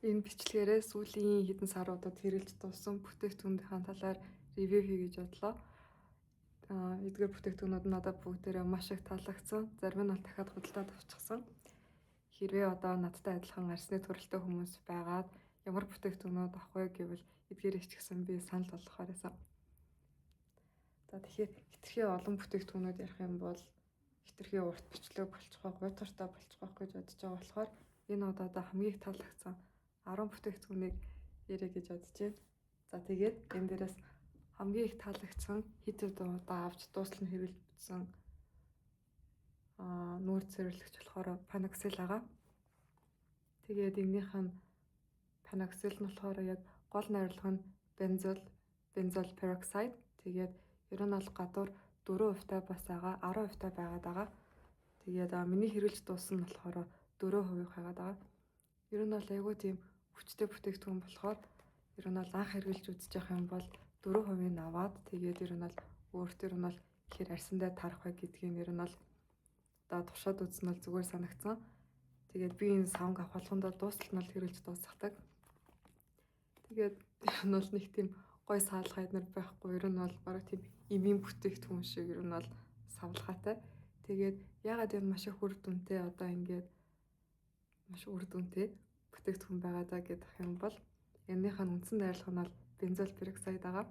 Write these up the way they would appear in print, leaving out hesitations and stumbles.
Энэ бичлэгээрээ сүүлийн хэдэн саруудад хэрэглэж дууссан бүтээгдэхүүнийхээ талаар review хий гэж бодлоо. Эдгээр бүтээгдэхүүнүүд надад бүгдээрээ маш их таалагдсан. Зарим нь бол дахиад худалдаад авчихсан. Хэрвээ одоо надтай адилхан арьсны төрөлтэй хүмүүс байгаад ямар бүтээгдэхүүнүүд авах вэ гэвэл эдгээрийг ч гэсэн би санал болгохоор байсан. За, тэгэхээр хэтэрхий олон бүтээгдэхүүнүүд ярих юм бол хэтэрхий урт бичлэг болчих واخ, гуйтгартай болчих واخ гэж бодож байгаа болохоор энэ удаадаа хамгийн их таалагдсан 10 бүтээгдэхүүнийг яриа гэж бодож байна. За, тэгээд энэ дээрээс хамгийн их таалагдсан, хэд хэдэн удаа авч дуустал нь хэрэглэсэн нүүр цэвэрлэгч болохоор PanOxyl байгаа. Тэгээд энэнийх нь PanOxyl нь болохоор яг гол найруулга нь benzoyl peroxide. Тэгээд ер нь бол гадуур 4% та бас байгаа, 10% та байгаад байгаа. Тэгээд миний хэрэглэж дууссан нь болохоор 4% байгаад байгаа. Ер нь бол айгүй тийм хүчтэй бүтээгдэхүүн болохоор ер нь бол анх хэрэглэж үзэж явах юм бол 4%-ийг аваад, тэгээд ер нь бол өөртөө ер нь бол ихээр арьсандаа тарах бай гэдгийг ер нь бол одоо туршаад үзсэн бол зүгээр санагдсан. Тэгээд би энэ савнг авах болгондоо дуустал нь бол хэрэглэж дуусгадаг. Тэгээд ер нь бол нэг тийм гой саалгай эднэр байхгүй. Ер нь бол бараг тийм эмийн бүтээгдэхүүн шиг ер нь бол савлгаатай. Тэгээд ягаад энэ маш их үр дүнтэй, одоо ингээд маш үр дүнтэй бүтээгдэхүүн байгаа даа гэдэг юм бол энэнийх нь үндсэн найрлага нь бол benzoyl peroxide байгаа.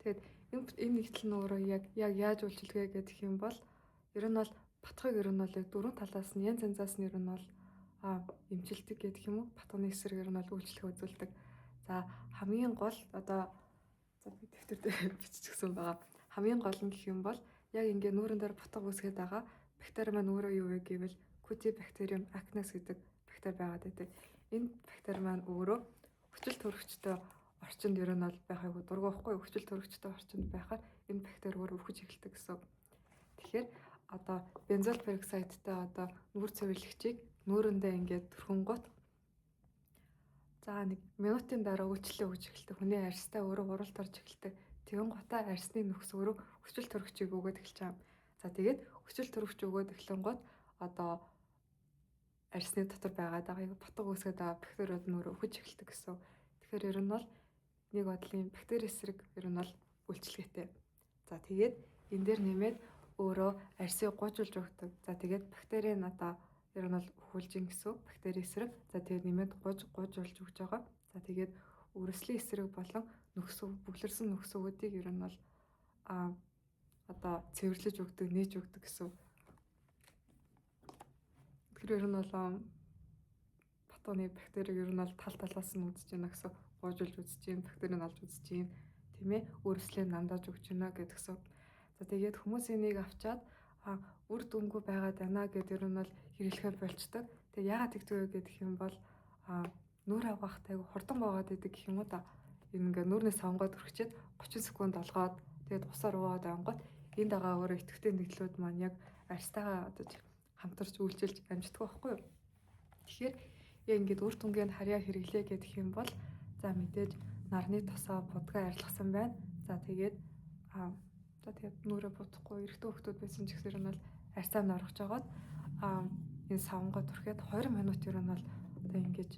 Тэгээд энэ нэгдэл нь өөрөө яг яаж үйлчилгээ гэдэг юм бол ер нь бол батгыг ер нь бол яг дөрвөн талаас нь, янз янзаас нь ер нь бол эмчилдэг гэдэг юм уу? Батганы эсрэг ер нь бол үйлчлэг үзүүлдэг. За, хамгийн гол одоо, за, би дэвтэр дээр биччихсэн байгаа. Хамгийн гол нь гэх юм бол яг ингээ нүүрэн дээр батга үүсгээд байгаа бактери маань өөрөө юу вэ гэвэл Cutibacterium acnes гэдэг бактери байгаад байдаг. Энэ бактери маань өөрөө хүчил төрөгчтэй орчинд ер нь бол байх айгу дургүй байхгүй, хүчил төрөгчтэй орчинд байхаар энэ бактери өөрөө үхэж эхэлдэг гэсэн. Тэгэхээр одоо benzoyl peroxide тай одоо нүүр цэвэрлэгчийг нүүрэндээ ингээд түрхэнгүүт, за, нэг минутын дараа үйлчлэлээ өгч эхэлдэг. Хүний арьстай өөрөө уралд орж эхэлдэг. Тэгэн гутаа арьсны нүхс өөрөө хүчил төрөгчийг өгөөд эхэлж байгаа. За, тэгээд хүчил төрөгч өгөөд эхлэнгүүт одоо арьсны дотор байгаад байгаа батга үүсгээд байгаа бактериуд нь өөрөө үхэж эхэлдэг гэсэн. Тэгэхээр ер нь бол нэг бодлын бактери эсрэг ер нь бол үйлчилгээтэй. За, тэгээд энэ дээр нэмээд өөрөө арьсыг гуужуулж өгдөг. За, тэгээд бактери нь одоо ер нь бол үхүүлж гэсэн, бактери эсрэг. За, тэгээд нэмээд гуужуулж өгч байгаа. За, тэгээд өрөслийн эсрэг болон нөхс, бөглөрсөн нөхсөгүүдийг ер нь бол одоо цэвэрлэж өгдөг, нээж өгдөг гэсэн. Тэгэхээр ер нь бол батганы бактерийг ер нь бол тал талаас нь үзэж байна гэсэн. Гуужуулж үзэж байна, бактерийг олж үзэж байна. Тийм ээ, өрөслийг намдааж өгч байна гэдгсэн. За, тэгээд хүмүүс энийг авчаад үр дүнгүй байгаад байна гэдээ ер нь бол хэрэглэхээр болчдөг. Тэгээд яагаад тэгдэг вэ гэх юм бол нүүр авгахтай айгу хурдан буугаад идэг гэх юм уу да. Энэ ингээ нүүрний савнгаа түрхчээд 30 секунд олгоод, тэгээд усаар уугаад ангууд энд байгаа өөрөө идэвхтэй нэгдлүүд маань яг арьстайгаа одоо хамтарч үйлчилж амждаг байхгүй юу? Тэгэхээр яг ингээд үр дүнгийн харьяа хэрэглээ гэх юм бол, за, мэдээж нарны тосоо будгаа арилгасан байна. За, тэгээд за, тэгээд нүүрээ будахгүй эрэгтэй хүмүүс байсан ч гэсэн нь бол арьсаа норгож жагаад энэ савнгаа түрхэд 20 минут ер нь бол одоо ингэж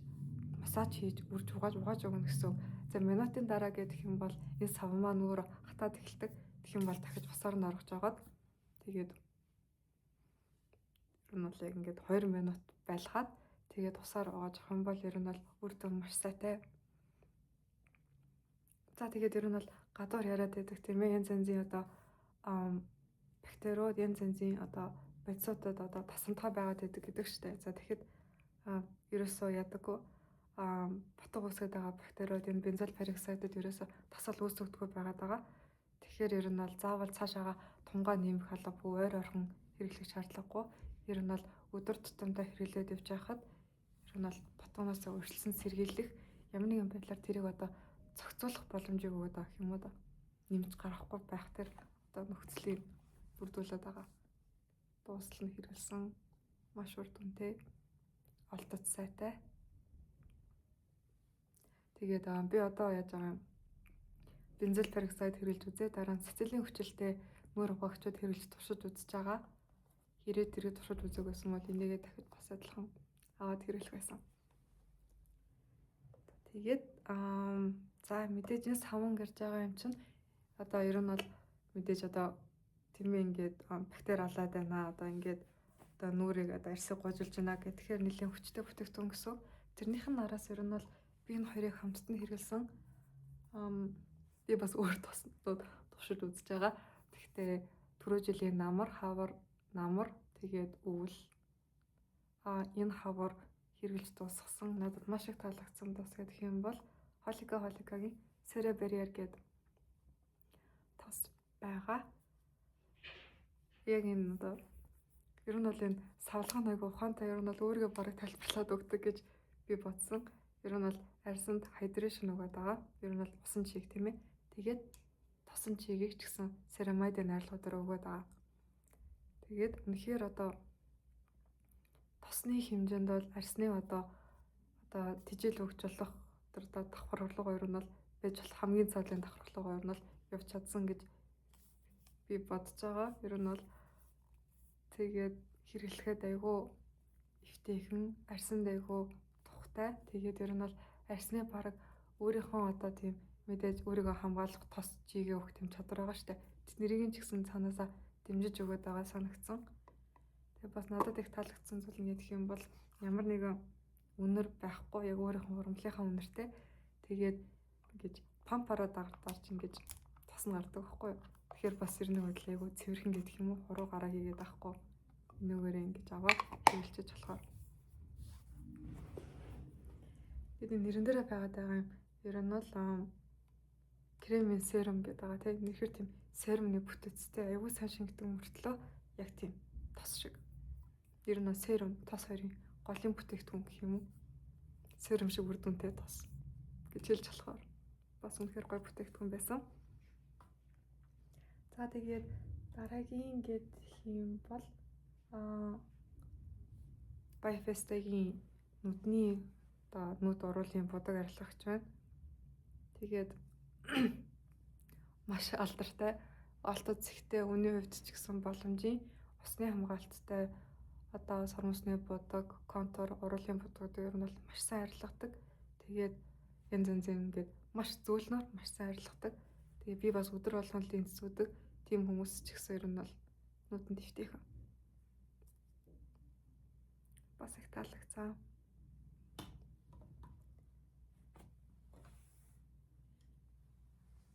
массаж хийж үрж угааж угааж өгнө гэсэн. За, минутын дараа гэх юм бол энэ сав маань өөрөө хатаад эхэлдэг. Тэгэх юм бол дахиж усаар норгож жагаад, тэгээд ер нь бол яг ингээд 20 минут байлгаад, тэгээд усаар угааж авах юм бол ер нь бол үр дүн маш сайтай. За, тэгээд ер нь бол гадуур яриад байдаг, тийм ээ, янз янзын одоо бактериуд, янз янзын одоо бодисуудад одоо тасамтгай байгаад байдаг гэдэг штэ. За, тэгэхэд ерөөсөө ядаггүй, батга үүсгээд байгаа бактериуд энэ benzoyl peroxide д ерөөсөө тасал үүсгдэггүй байгаад байгаа. Тэгэхээр ер нь бол заавал цаашаага тунгаа нэмэх албагүй, ойр ойрхон хэрэглэх шаардлагагүй. Ер нь бол өдөр тутамдаа хэрэглээд явж байхад ер нь бол батганаас өрсөлсөн сэргийлэх, ямар нэгэн байдлаар тэрийг одоо зохицуулах боломжийг өгöd байгаа юм уу да. Нэмж гаргахгүй байх тэр одоо нөхцөлийг бүрдүүлээд байгаа. Дуустал нь хэрэглэсэн, маш үр дүнтэй, олдоц сайтай. Тэгээд би одоо яаж байгаа юм? Benzoyl peroxide хэрэглэж үзээ. Дараа нь сацилин хүчилтэй нүүр угаагчуд хэрэглэж туршиж үзэж байгаа. Хэрэг тэрийг туршиж үзег байсан бол энийгээ дахиж бас адилхан аваад хэрэглэх байсан. Тэгээд за мэдээж энэ саван гэрж байгаа юм чинь одоо ер нь бол мэдээж одоо тийм ээ ингээд бактери алаад байна. Одоо ингээд одоо нүрийг одоо арьсыг гожуулж байна гэх. Тэгэхээр нэлийн хүчтэй бүтээгдэхүүн гэсэн. Тэрнийх нь араас ер нь бол би энэ хоёрыг хамтд нь хэрэглэсэн. Би бас өөр тоснууд туршиж үзэж байгаа. Тэгэхдээ түрүү жилийн намар, хавар, намар тэгээд өвөл энэ хавар хэрэглэж дуусгасан. Надад маш их таалагдсан тос гэх юм бол Holika-гийн Cera Barrier гэдэг тос байгаа. Яг энэ одоо ер нь бол энэ савлгаа нэг ухаантай ер нь бол өөрийгөө бараг тайлбарлаад өгдөг гэж би бодсон. Ер нь бол арьсанд hydration өгöd байгаа. Ер нь бол усан чиг тийм ээ. Тэгээд тосон чигийг ч гэсэн ceramide найрлагуудаар өгöd байгаа. Тэгээд үнэхээр одоо тосны хэмжээнд бол арьсны одоо тижэл өгч болох тэр одоо давхар руугаа ер нь бол байж болох хамгийн цаадлын давхар руугаа ер нь бол явж чадсан гэж би бодож байгаа. Ер нь бол тэгээд хэрэглэхэд айгүй эвтэйхэн, арьсанд айгүй тухтай. Тэгээд ер нь бол арьсны бараг өөрийнхөө одоо тийм мэдээж өөрийгөө хамгаалах тос чигээ өгөх тийм чадвар байгаа штэ. Тэднийг ч гэсэн цаанаасаа дэмжиж өгöd байгаа санагдсан. Тэгээд бас надад их таалагдсан зүйл нь гэх юм бол ямар нэгэн үнэр байхгүй, яг өөрийнхөө урамлынхаа үнэртэй. Тэгээд ингэж пампараа дарж ингэж тос нь гардаг байхгүй юу? Тэгэхээр бас ер нь бодлоо айгүй цэвэрхэн гэх юм уу, хуруу гараа хийгээд авахгүй. Энүүгээрээ ингэж аваад хэрэглэж болохоор. Тэгээд энэ нэрэн дээрээ байгаад байгаа юм. Ер нь бол кремийн серум гэдэг байгаа тийм. Нөхөр тийм серумны бүтэцтэй айгүй сайн шингэдэг мөртлөө яг тийм тос шиг. Ер нь серум тос хоёрын голын бүтээгдэхүүн гэх юм уу? Серум шиг үр дүнтэй тос гэж хэлж болохоор бас үнэхээр гоё бүтээгдэхүүн байсан. За тэгээд дараагийн гэх юм бол Bifesta-гийн нүдний одоо нүд уруулын будаг арилгагч байна. Тэгээд маш алдартай, олтод зэгтэй, үнийн хувьд ч гэсэн боломжийн, усны хамгаалттай одоо сормосны будаг, контур, уруулын будгуудыг ер нь бол маш сайн арилгадаг. Тэгээд янз янзын ингээд маш зөөлнөр маш сайн арилгадаг. Тэгээ би бас өдөр болгон линз зүүдэг. Тийм хүмүүс ч гэсэн ер нь бол нүдэнд эвтэйхэн. Бас их таалагдсан.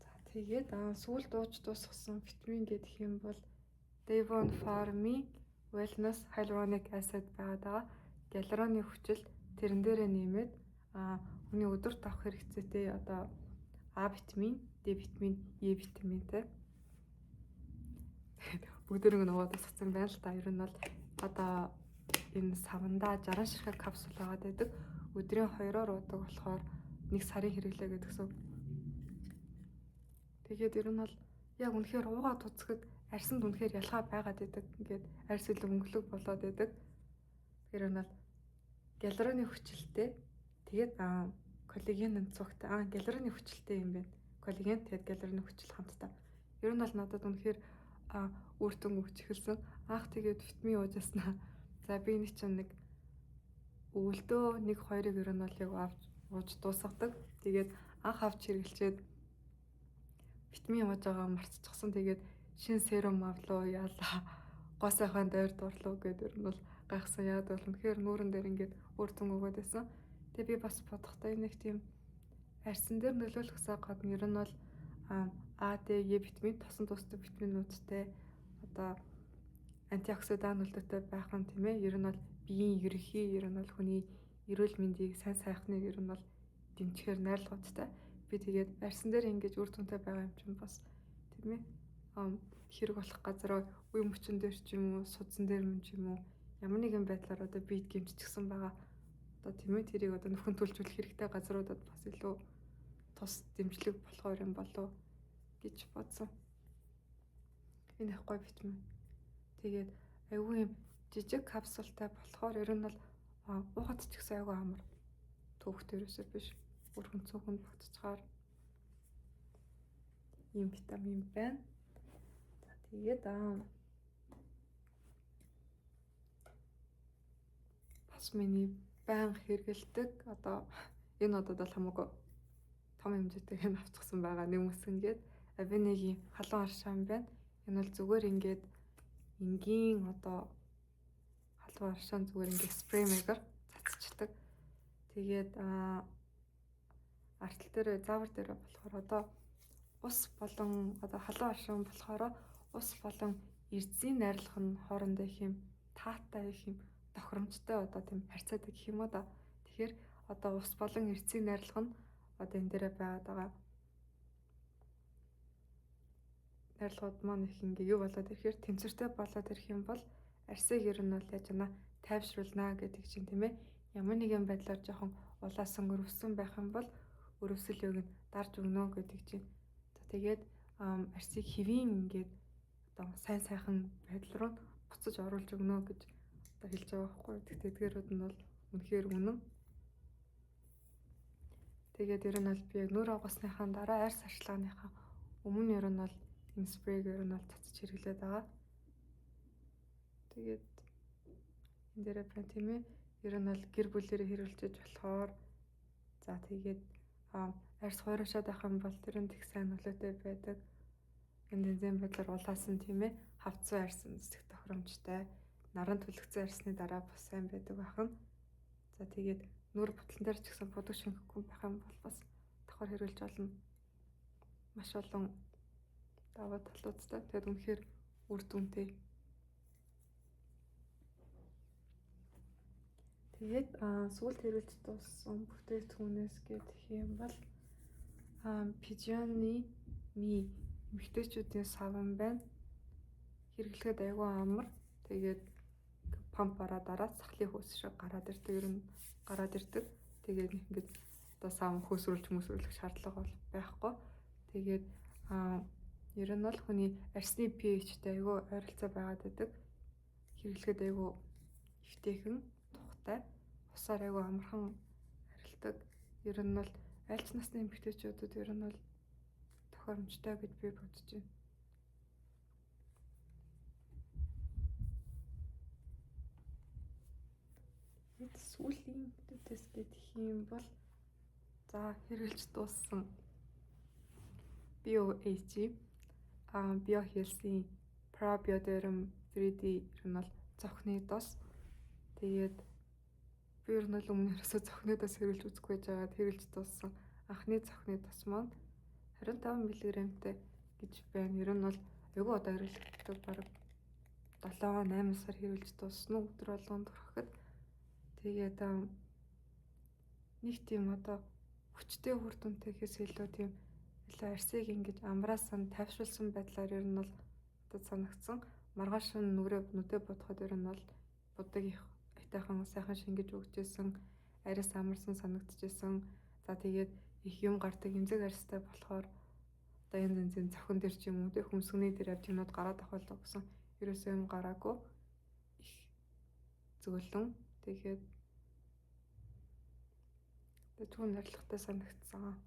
За тэгээд сүүлд ууж дуусгасан витамин гэх юм бол Devon Pharm-ийн Wellness Hyaluronic Acid байгаад байгаа. Гиалуроны хүчил тэрэн дээрээ нэмээд хүний өдөрт авах хэрэгцээтэй одоо А витамин, Д витамин, Е витаминтэй. Бүгдээрээ нөгөө дуусгасан байна л та. Ер нь бол одоо энэ савандаа 60 ширхэг капсул байгаад байдаг. Өдрийн 2-оор уудаг болохоор 1 сарын хэрэглээ гэдгсэн. Тэгээд ер нь бол яг үнэхээр уугаад үзэхэд арьсанд үнэхээр ялгаа байгаад байдаг. Ингээд арьс илүү өнгөлөг болоод байдаг. Тэгэхээр нь бол гиалуроны хүчилтэй. Тэгээд коллаген цугтай. Гиалуроны хүчилтэй юм байна. Коллаген тэгээд гиалуроны хүчил хамтдаа. Ер нь бол надад үнэхээр үр дүн өгч эхэлсэн. Анх тэгээд витамин ууж яснаа. За би нэг чинь нэг өвөлдөө 1-2-ыг ер нь бол яг авч ууж дуусгадаг. Тэгээд анх авч хэрэглчээд витамин ууж байгаа мартчихсан. Тэгээд шин серум авлуу яалаа. Гоо сайхан дайр дурлуу гэдэг ер нь бол гайхсан. Яад бол үнэхээр нүүрэн дээр ингээд үр дүн өгөөд байсан. Тэгээ би бас бодохдоо энэ нэг тийм арьсан дээр нөлөөлөхсөө гадна ер нь бол А, Д, Е витамин, тосон тусдаг витаминуудтай одоо антиоксидант нөлөөтэй байх нь тийм ээ. Ер нь бол биеийн ерөнхий, ер нь бол хүний эрүүл мэндийг сайн сайхныг ер нь бол дэмжихээр найрлагуудтай. Би тэгээд арьсан дээр ингэж үр дүнтэй байгаа юм чинь бас тийм ээ. Хэрэг болох газараа үе мөчөн дээр ч юм уу, судсан дээр юм ч юм уу ямар нэгэн байдлаар одоо биед гэмтчихсэн байгаа. Одоо тийм ээ тэрийг одоо нөхөн төлжүүлэх хэрэгтэй газруудад бас илүү тус дэмжлэг болохоор юм болов гэж бодсон. Энэ их гоё витамин. Тэгээд айгүй юм жижиг капсултай болохоор ер нь бол уухад ч гэсэн айгүй амар. Төвхт ерөөсөө биш. Өрхөн цөөхөнд багтчихаар ийм витамин байна. За тэгээд бас миний байнга хэрэгэлдэг одоо Энэ удаад бол хамаагүй том хэмжээтэй энэ авчихсан байгаа. Нэг мөсөн гээд Avene-гийн халуун аршаан байна. Энэ бол зүгээр ингээд энгийн одоо халуун аршаан зүгээр ингээд спрей маягаар цацчихдаг. Тэгээд артал дээр заавар дээр болохоор одоо ус болон одоо халуун аршаан болохоор ус болон эрзийн найрлах нь хоорондоо их юм таатай их юм тохиромжтой одоо тийм харьцаатай гэх юм уу да. Тэгэхээр одоо ус болон эрзийн найрлах нь одоо энэ дээрээ байгаад байгаа найрлагууд маань их ингээ юу болоод ирэхээр тэнцвэртэй болоод ирэх юм бол арсыг ер нь бол яаж яана тайвшруулнаа гэдэг чинь тийм ээ. Ямар нэгэн байдлаар жоохон улаасан өрөвсөн байх юм бол өрөвсөл юуг нь дарж өгнө гэдэг чинь. За тэгээд арсыг хэвийн ингээд одоо сайн сайхан байдал руу буцаж оруулж өгнө гэж одоо хэлж байгаа байхгүй. Тэгэхдээ эдгээрүүд нь бол үнэхээр үнэн. Тэгээд ер нь бол би нүр авгасныхаа дараа арьс арчилгааныхаа өмнө ер нь бол энэ спрейг ер нь бол цацаж хэрэглээд байгаа. Тэгээд энэ дээрээ байна тийм ээ. Ер нь бол гэр бүлээрээ хэрэглэж болохоор за тэгээд арьс хуурашаад байх юм бол тэр нь их сайн нөлөөтэй байдаг. Янз янзын байдлаар улаасан тийм ээ. Хавцсан арьс үндэслэх тохиромжтой. Наран түлхэгцэн арьсны дараа бас сайн байдаг байх нь. За тэгээд нүр бутлан дээр ч гэсэн будаг шингэхгүй байх юм бол бас давхар хэрэглэж болно. Маш олон даваа талуудтай. Тэгээд үнэхээр үр дүнтэй. Тэгээд сүүлд хэрэглэж дууссан бүтээгдэхүүнээс гэх юм бол Pigeon-ы Mi эмэгтэйчүүдийн саван байна. Хэрэглэхэд айгүй амар. Тэгээд пампаараа дараад сахлын хөөс шиг гараад ирдэг. Ер нь гараад ирдэг. Тэгээд ингээд одоо саван хөөсрүүлж хүмүүсрүүлэх шаардлага бол байхгүй. Тэгээд ер нь бол хүний арьсны pH-тэй айгүй ойролцоо байгаад байдаг. Хэрэглэхэд айгүй эвтэйхэн, тухтай. Усаар айгүй амархан арилдаг. Ер нь бол альч насны эмэгтэйчүүдэд ер нь бол тохиромжтой гэж би бодож байна. Тэгээд сүүлийн бүтэц гэх юм бол за хэрэглэж дууссан BOH BioHealth-ийн Probioderm 3D ер нь бол цохны дос. Тэгээд би ер нь бол өмнө ерөөсөө цохны дос хэрэглэж үзэхгүй байжгаад хэрэглэж дууссан анхны цохны дос маань 25 мг-тэй гэж байна. Ер нь бол айгүй одоо хэрэглэгддэг бараг 7-8 сар хэрэглэж дууссан уу өдөр болгонд хүрэхэд. Тэгээд нэг тийм одоо хүчтэй үр дүнтэйгээс илүү тийм илүү арсыг ингэж амраасан тайвшруулсан байдлаар ер нь бол одоо санагдсан. Маргааш нь нүдэ бодоход ер нь бол будаг их айтайхан сайхан шингэж өгчээсэн, арьс амарсан санагдчихсэн. За тэгээд их юм гардаг эмзэг арьстай болохоор одоо янз янзын цохин дээр ч юм уу тэг хүмсгний дээр авч юмнууд гараад ах болоо гэсэн. Ерөөсөө юм гараагүй их зөөлөн. Тэгээд түүн нарлагтай санагдсан.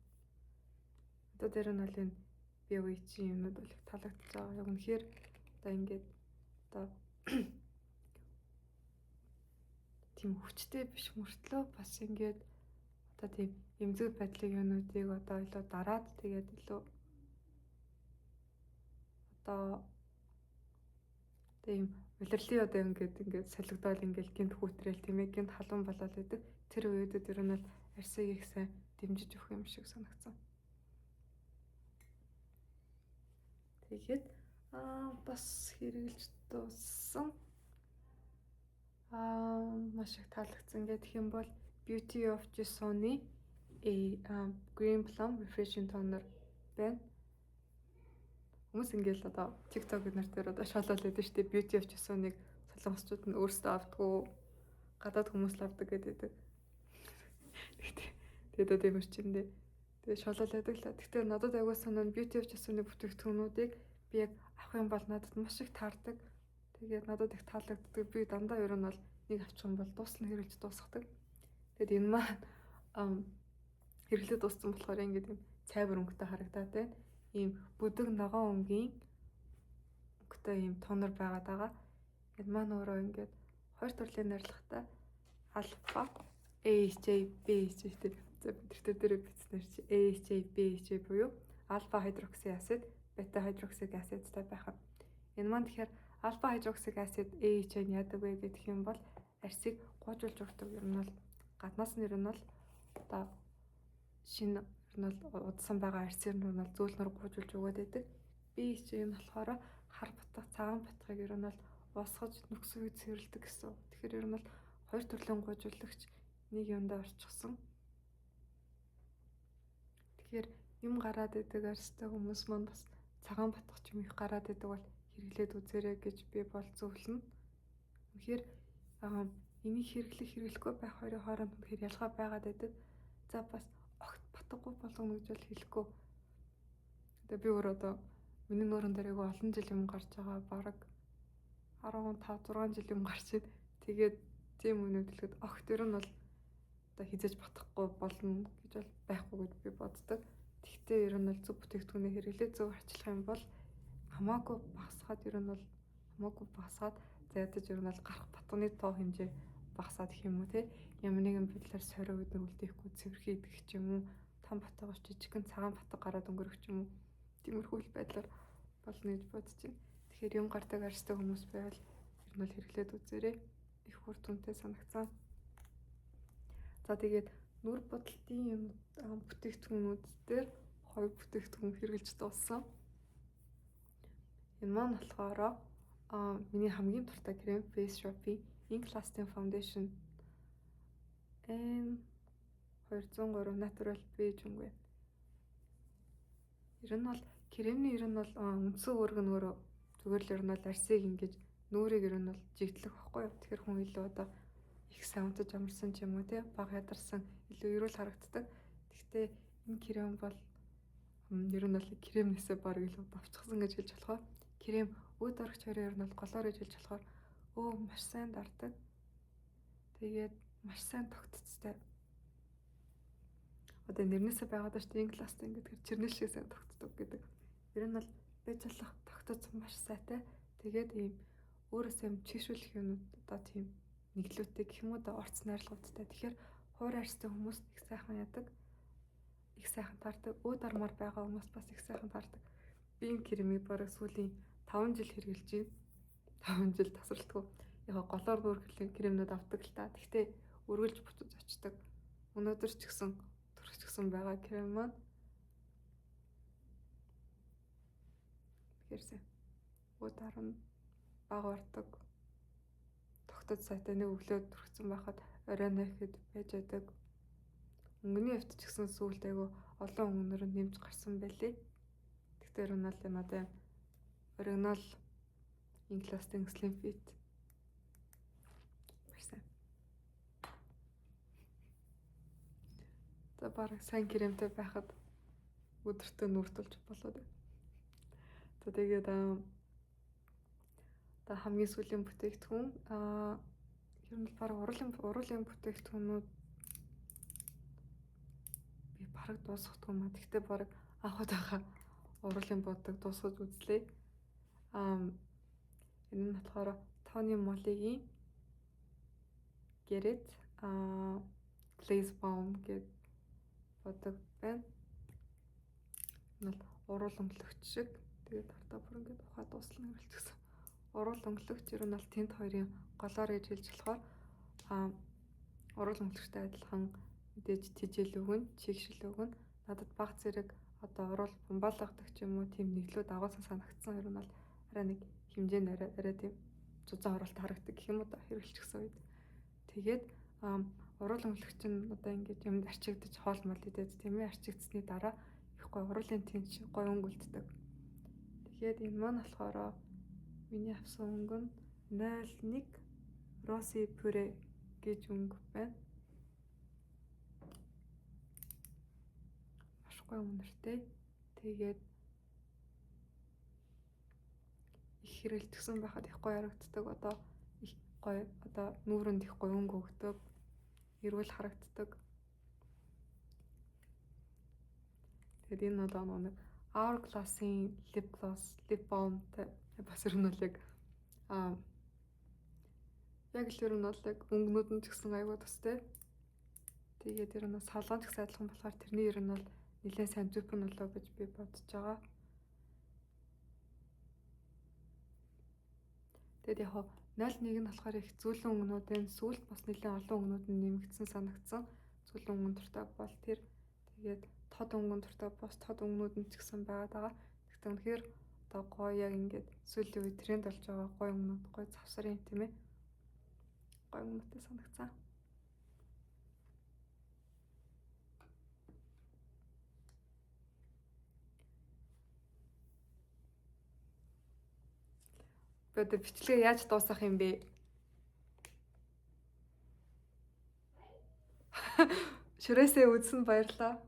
Одоо дээр нь бол энэ BOH-ийн юмнууд бол их таалагдчихж байгаа. Яг үнэхээр одоо ингээд одоо тийм хүчтэй биш мөртлөө бас ингээд одоо тийм эмзэг байдлын юмнуудыг одоо илүү дараад тэгээд илүү одоо тийм улирлын одоо ингээд солигдоол ингээд гинт хүүтрээл тийм ээ гинт халуун болоод идэг. Тэр үеүүдэд ер нь бол арсыг их сайн дэмжиж өгөх юм шиг санагдсан. Тэгээд бас хэрэглэж дууссан. Маш их таалагдсан гэх юм бол Beauty of Joseon-ы Green Plum Refreshing Toner байна. Хүмүүс ингээл одоо TikTok эднэр дээр одоо шоолол өгдөө шүү дээ. Beauty of Joseon-ыг солонгосчууд нь өөрсдөө авдггүй, гадаад хүмүүс л авдаг гэдэг. Тэгээд одоо тийм орчиндээ. Тэгээд шоолол байдаг л. Гэхдээ надад аягүй сонин Beauty of Joseon-ы бүтээгдэхүүнүүдийг би яг авах юм бол надад маш их таардаг. Тэгээд надад их таалагддаг. Би дандаа ер нь бол нэг авчих юм бол дуусна хэрэглэж дуусгадаг. Тэгээд энэ маань хэрэглээ дууссан болохоор ингээд юм цайвар өнгөтэй харагдаад байна. Ийм бүдэг ногоон өнгийн өнгөтэй ийм тонор байгаад байгаа. Энэ маань өөрөө ингээд хоёр төрлийн найрлагатай альфа AHA BHA гэдэг За, тэр дээр бичснээр чи AHA, BHA буюу alpha hydroxy acid, beta hydroxy acidтай байх нь. Энэ маань тэгэхээр alpha hydroxy acid AHA нь яадаг вэ гэх юм бол арьсыг гуужуулж өгдөг. Ер нь бол гаднаас нь ер нь бол одоо шинэ ер нь бол удсан байгаа арьсыг нь бол зөөлнөр гуужуулж өгөөд байдаг. BHA нь болохоор хар батга, цагаан батгыг ер нь бол уусгаж нүксгийг цэвэрлэдэг гэсэн. Тэгэхээр ер нь бол хоёр төрлийн гуужуулагч нэг юмдаа орчихсон. Тэгэхээр юм гараад идэг арьстай хүмүүс маань бас цагаан батгах юм их гараад идэг бол хэрэглээд үзээрэй гэж би бол зөвлөнө. Үнэхээр энийг хэрэглэх хэрэглэхгүй байх хоёрын хооронд үнэхээр ялгаа байгаад байдаг. За, бас огт батгагүй болгоно гэж бол хэлэхгүй. Тэгээ би өөр одоо миний нүүрэн дээр айгүй олон жил юм гарч байгаа. Бараг 15 6 жил юм гарч ид. Тэгээд тийм үнэд хэлэхэд огт ер нь бол одоо хизээж батахгүй болно гэж бол байхгүй гэж би боддог. Тэгтээ ер нь бол зөв бүтээгдэхүүнээ хэрэглээ, зөв арчлах юм бол хамаагүй багасгаад, ер нь бол хамаагүй багасгаад, за ядаж ер нь бол гарах батганы тоо хэмжээ багасаад гэх юм уу, те, ямар нэгэн байдлаар сорой бид нар үлдээхгүй цэвэрхий идэх ч юм уу, том батгаас жижигхэн цагаан батга гараад өнгөрөх ч юм уу, тиймэрхүү л байдлаар болно гэж бодож байна. Тэгэхээр юм гардаг арьстай хүмүүс байвал ер нь бол хэрэглээд үзээрэй. Их үр дүнтэй санагцсан. За, тэгээд нүр будалтын юм бүтээгдэхүүнүүд дээр хоёр бүтээгдэхүүн хэрэглэж дууссан. Энэ маань болохоор миний хамгийн дуртай крем, Face Shop-ийн Ink Lasting Foundation N 203 Natural Beige өнгө. Ер нь бол кремний ер нь бол үндсэн үүрэг нь өөрөө зүгээр л ер нь бол арьсыг ингэж нүүрийг ер нь бол жигдлэх байхгүй юу. Тэгэхээр хүн илүү одоо их сайн унтаж амарсан ч юм уу, те, бага ядарсан, илүү эрүүл харагддаг. Гэхдээ энэ крем бол ер нь бол кремнээсээ бараг илүү давчсан гэж хэлж болохоор, крем үүд орогч хоёрын ер нь бол голоор гэж хэлж болохоор маш сайн дардаг. Тэгээд маш сайн тогтцтой. Одоо нэрнээсээ байгаад шүү дээ. Ink Lasting гэдгээр чирнэл шиг сайн тогтдог гэдэг. Ер нь бол байж болох тогтоц маш сайтай. Тэгээд ийм өөрөөсөө юм чийгшүүлэх юмнууд одоо тийм нэглүүтэй гэх юм уу да, орц найрлагуудтай. Тэгэхээр хуур арьстай хүмүүс их сайхан яадаг. Их сайхан таардаг. Үүд ормоор байгаа хүмүүс бас их сайхан таардаг. Би энэ кремийг бараг сүүлийн 5 жил хэрэглэж байна. 5 жил тасралтгүй. Яг голоор нүүр кремнүүд авдаг л та. Гэхдээ үргэлж буцаж очдог. Өнөөдөр ч гэсэн түрхчихсэн байгаа крем маань. Тэгэхээр сайн. Үүд арна, бага ордог. Тогтод сайтай, нэг өглөө түрхсэн байхад орой нээхэд байж байдаг. Өнгөний хувьд ч гэсэн сүүлд айгу олон өнгөнөр нэмж гарсан байлээ. Тэгтээ ер нь бол юм одоо оригинал Ink Lasting Slim Fit маш сайн. За, бараг сайн кремтэй байхад өдөртөө нүүртэлж болоод байна. За, тэгээд одоо хамгийн сүүлийн бүтээгдэхүүн, ер нь бол бараг уруулын бүтээгдэхүүнүүд би бараг дуусгахдгүй маа. Тэгтээ бараг анх удаага уруулын бодог дуусгаж үзлээ. Энэ нь болохоор Tony Moly-гийн Get It Glaze Balm гэдэг бодог байна. Энэ бол уруул өнгөлөгч шиг. Тэгээд ардаа бүр ингээд ухаа дуслан хэрэглэчихсэн. Уруул өнгөлөгч ер нь бол тент хоёрын голоор гэж хэлж болохоор уруул өнгөлөгчтэй адилхан мэдээж тижэл өгнө, чигшил өгнө. Надад баг зэрэг одоо уруул бумбаалгадаг ч юм уу, тийм нэглүүд агуулсан санагдсан. Ер нь бол арай нэг хэмжээнд арай арай тийм зузаан оруулалт харагддаг гэх юм уу да, хэрэглэчихсэн үед. Тэгээд уруул өнгөлөгч нь одоо ингэж юмд арчигдаж, хоол мол идээд, тийм ээ, арчигдсны дараа их гой уруулын тэнч гой өнгө үлддэг. Тэгээд энэ маань болохоор миний авсан өнгө нь 01 Rosy Pure гэж өнгө байна. Маш гоё үнэртэй. Тэгээд их хэрэглэсэн байхад их гоё харагддаг. Одоо их гоё, одоо нүүрэнд их гоё өнгө өгдөг. Эрүүл харагддаг. Тэгээд энэ одоо нэг Hourglass-ийн lip gloss, lip balm-тай бас ер нь бол яг яг л ер нь бол яг өнгөнүүд нь ч гэсэн айгүй тустай. Тэгээд ер нь солгон ч гэсэн адилхан болохоор тэрний ер нь бол нэлээд сайн dupe нь болоо гэж би бодож байгаа. Тэгээд яг 01 нь болохоор их зөөлөн өнгөнүүд байна. Сүүлд бас нэлээд олон өнгөнүүд нь нэмэгдсэн санагдсан. Зөөлөн өнгөн дуртай бол тэр тэгээд тод өнгөн дуртай бус тод өнгөнүүд нь ч гэсэн байгаад байгаа. Гэхдээ үнэхээр одоо гоё яг ингээд сүүлийн үе тренд болж байгаа гоё өнгөнүүд, гоё завсрын тийм ээ. Гоё өнгөнүүдтэй санагдсан. Би одоо бичлэгээ яаж дуусгах юм бэ? Шүрээсээ үзсэн баярлалаа.